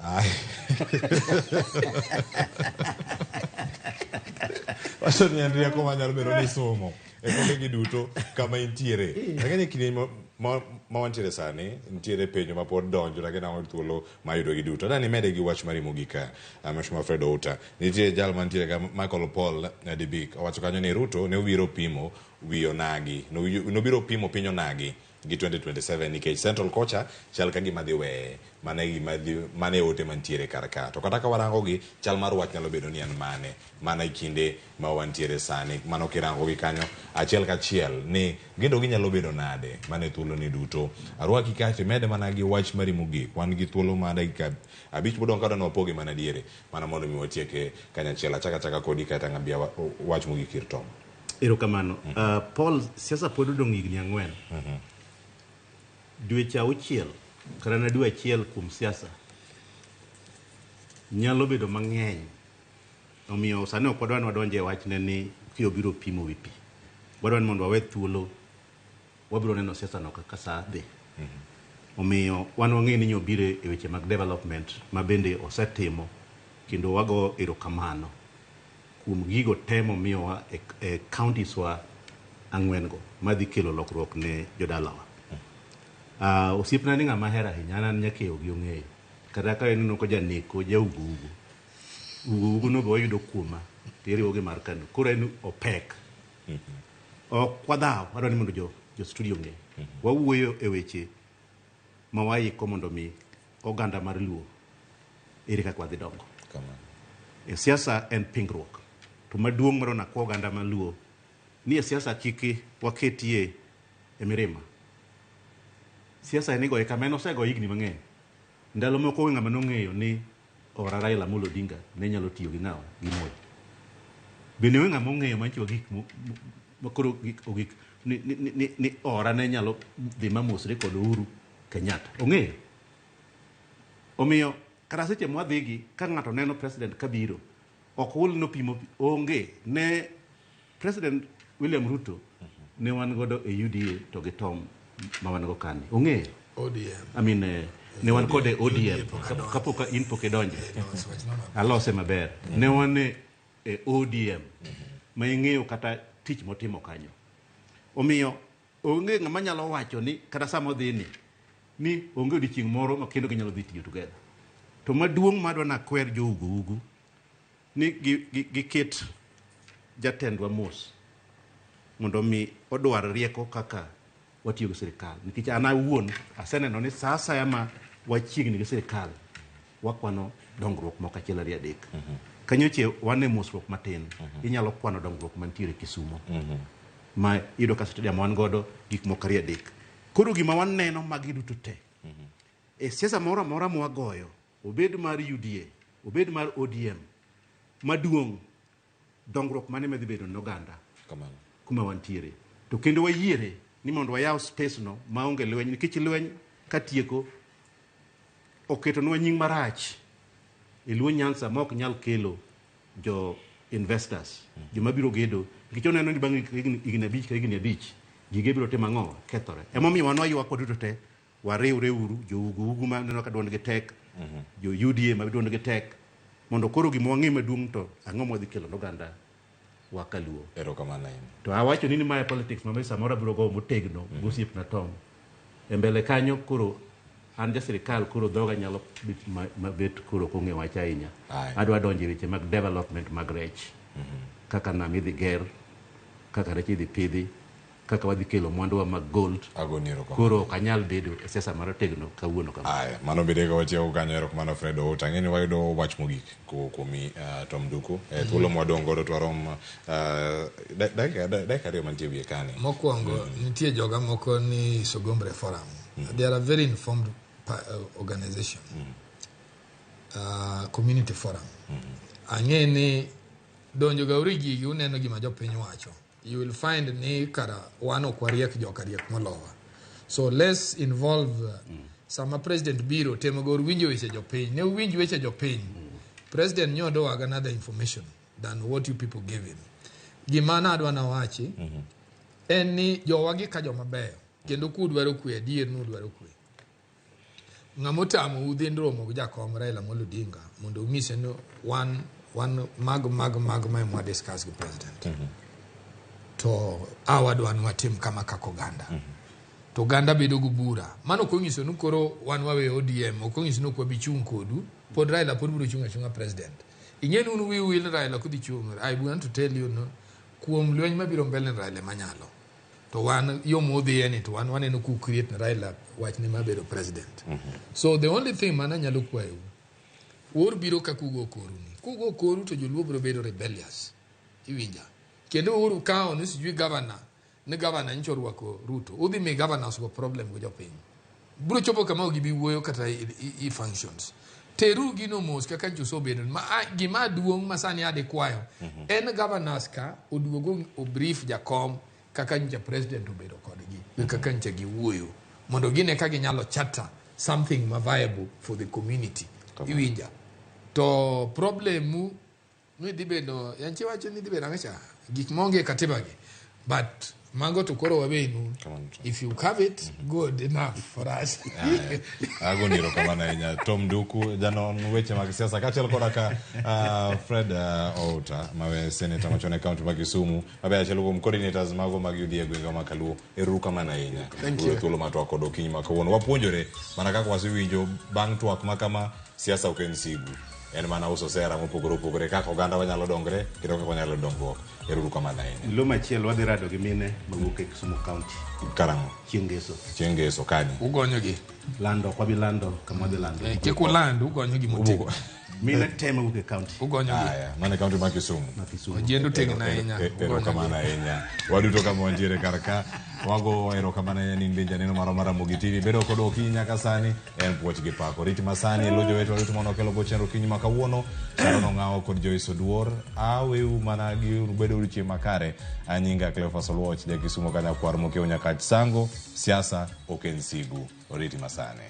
Ai. Wacho ni en rieko manyalo bedo ni somo e kuondegi duto kama intiere. Lakini kinde ma wantiere sani, nitiere penjo ma pod donjo lakini aonge thuolo mar yudogi duto. Adwa ni imede gi wach mari mogik ka, Mheshimiwa Fred Outa. Nitie jal mantiere ka Michael Paul Dibik owacho kanyo ni Ruto ne obiro pimo wi onagi, nobiro pimo piny onagi gi 2027 nikech Central kocha chal ka gima dhi weye. Mano e gima dhi, mano e ote mantiere kar ka. To kata ka warango gi, chal mar wach nyalo bedo ni en mane mana e kinde ma wantiere sani. Mano kirango gi kanyo achiel kachiel ni gin to ginyalo bedo nade mana e thuolo ni duto. Arwaki kae to imede mana gi wach mari mogik. Wan gi thuolo mar dakika abich modong' ka dwa ni wapoge mana diere mana mondo mi watieke kanyachiel. Achak achaka kodi kae to ang' abi wach mogik ir Tom. Erokamano. Paul, siasa pod odong' higni ang'wen. Dweche auchiel kata na dwe achiel kuom siasa nyalo bedo mang'eny. Omiyo sani ok wadwa ni wadonje e wachne ni ki obiro pimo wi pi. Wadwa ni mondo wawe thuolo, wabiro neno siasa no kaka saa dhi. Omiyo wan wang'eyo ni nyobiro e weche mag development ma bende osetimo kendo wago erokamano kuom gigo te momiyowa e counties wa ang'wen go madhi kelo lokruok ne jodalawa. Osiepna ni ng'ama ahero ahinya, an an nyakeyo gi ong'eyo. Kata ka ineno ko janeko, ja ugo ugo. Ugo ugo no be wayudo kuoma, to iriwo gi mar Kano. Koro en opek. Ok wadhaw, adwa ni mondo jo studio ong'e. Wawuoyo e weche ma waiko mondo mi oganda mar Luo ere kaka wadhi dongo. E siasa en pingruok. To maduong' madwa nakwa oganda mar Luo ni e siasa kik waketie e mirima. Siasa en igoye kama en osegoye higni mang'eny. Ndalo moko onge ng'ama nong'eyo ni ora Raila Amolo Odinga ne nyalo tiyo gi ng'awa gi Moi. Bende onge ng'ama ong'eyo manyicho gik ma koro gik ogik ni ora ne nyalo dhi mamosre kod Uhuru Kenyatta. Ong'eyo. Omiyo kata seche mwadhigi ka ng'ato neno president kabiro ok ul nopimo onge ne President William Ruto ne wan godo e UDA to gi Tom ma wan go kani. Ong'eyo? ODM. I mean, ne wan kode ODM. UDA pok adonjo. Kapok in pok idonjo. Los wachno maber. Alose maber. Ne wan e ODM ma ing'eyo kata tich motimo kanyo. Omiyo onge ng'ama nyalo wacho ni kata sama odhi ni onge odiochieng' moro ma kendo ginyalo dhi tiyo together. To maduong' madwa nakwer jo Ugo Ugu ni giket jatendwa mos mondo mi odwar rieko kaka watiyo gi sirikal. Nikech an awuon aseneno ni sa asaya ma wachiegni gi sirikal wakwano dongruok moko achiel ariyo adek. Kanyoche wan e mosruok matin, inyalo kwano dongruok mantiere Kisumo. Ma iyudo ka stadium wan godo gik moko ariyo adek. Koro gima waneno magi duto te. E siasa moro amora mwagoyo, obed mar UDA, obed mar ODM, maduong' dongruok mane madhi bedo ne oganda kuma wantiere. To kendo wayiere ni mondo wayaw space no maonge lweny, nikech lweny katieko oketonwa nying marach e Luo Nyanza ma ok nyal kelo jo investors, joma biro gedo, nikech oneno ni bang' higni abich ka higni abich gige biro timo ang'o? Kethore. Emomiyo wan waywak waduto te, wariwre uru, jo Ugu Ugu ma neno ka duondgi tek, jo UDA ma duondgi tek, mondo koro gima wang'e maduong' to ang'o ma wadhi kelo ne oganda wa kaluo. Erokamano ahinya. To awacho ni mae politics ma samoro abiro gowo motegno gi osiepna Tom. E mbele kanyo koro an ja sirikal koro dhoga nyalo bet mabet koro ok ong'e wach ahinya. Adwa donjo e weche mag development mag rech. Kaka nam idhi ger, kaka rech idhi pidhi, kaka wadhi kelo mwanduwa mag gold. Agoni erokamano. Koro ok anyal bedo e siasa mar otegno kawuono kama. Aya, mano bende ka watieko kanyo, erokamano Fred Outa. Ang'e ni wayudo wach mogik kowuok kuomi Tom Nduku. Thuolo mwadong' godo to warom dakika ariyo mantie wiye kani. Mokwongo, nitie joga moko ni Sogombre Forum. They are a very informed organization. Community forum. Ang'e ni donjo ga uri gigi uneno gima jopiny wacho. You will find ni kara wan ok wariek, joka riek molowa. So let's involve sama president biro temo gor winjo weche jopiny. Ne uwinj weche jopiny. President nyodowaga another information than what you people gave him. Gima nadwa nawachi en ni jowagi ka joma beyo kendo kudwaro kwe adier nudwaro kwe. Ng'ama otamo udhi romo gi jakom Raila Amolo Odinga mondo ung'ise ni wan wan mag mag mag ma ema discuss gi president. To a wadwa ni watim kama kaka oganda. To oganda bedo gi bura. Mano ok onyiso ni koro wan wawe ODM, ok onyiso ni ok wabi chung' kodu. Pod Raila pod biro chung' achung'a president. Ing'e ni un wiu wil Raila kodhi chung'. I want to tell you no, kuom lweny mabiro mbele ni Raila ema nyalo. To wan yo modhiye ni to wan waneno ku create ne Raila wachne mar bedo president. So the only thing mana nyalo kwayou, wuor biro ka kugo koru ni. Kugo koru to joluo biro bedo rebellious. Iwinja. Kendo uru kawo ni sijui governor, ni governor nyicho orwako Ruto. Udhi mi governors go problem go jopiny. Biro chopo kama ok gibi wuoyo kata i functions. Teru gino mos kaka nyocha obedo. Ma, gima duong' ma sani adhi kwayo en governors ka oduogo o brief jakom kaka nyocha president obedo kodgi gi kaka nyocha giwuoyo mondo gine ka ginyalo charter something ma viable for the community. Iwinja. To problem mu ni dhi bedo yanchi wacho ni dhi bedo ang'o cha gik maonge e katiba gi but mago to koro wawenu if you have it good enough for us. Agoni erokamano ahinya Tom Nduku, janon weche mag siasa kaachiel koda ka Fred Outa mawe senator machon e kaunti ma Kisumu mabe achiel kuom coordinators mago mag UDA e gwenge ma Kaluo. Erokamano ahinya. Thank you. Thuolo ma twak kod okinyi ma kawuono. Wapuonjore mana kaka wasewinjo bang' twak ma kama siasa ok en sigu. En mana uso sera mopogore opogore kaka oganda wanyalo dongre kendo kaka wanyalo dongruok. Erokamano ahinya. Lo machielo wadhi rado gi mine mawuok e Kisumu County. Karang'o? Chieng' Ngeso. Chieng' Ngeso kanye? Ugonyogi. Lando, ok wabi lando kama wadhi lando. Kik uland, ugonyogi motegno. Mine te mawuok e county. Ugonyogi. Aya, mano e county ma Kisumu. Ma Kisumu. Ojiendo tegno ahinya. Erokamano ahinya. Waduto kama wantiere kar ka, wago erokamano ahinya ni in be janeno marwa mar Ramogi TV. Bedo kodwa okinyi nyaka sani en puoch gi pako. Rit masani lo jowetwa duto mane okelo go chenro okinyi ma kawuono. Sharon Ong'awo kod Joyce Oduor. Aweu mana gi bedo odiochieng' makare. Anyinga Cleophas Oluoch, ja Kisumo ka nyakwar Mokiewo Nyakach Sango. Siasa ok en sigu. Oriti masani.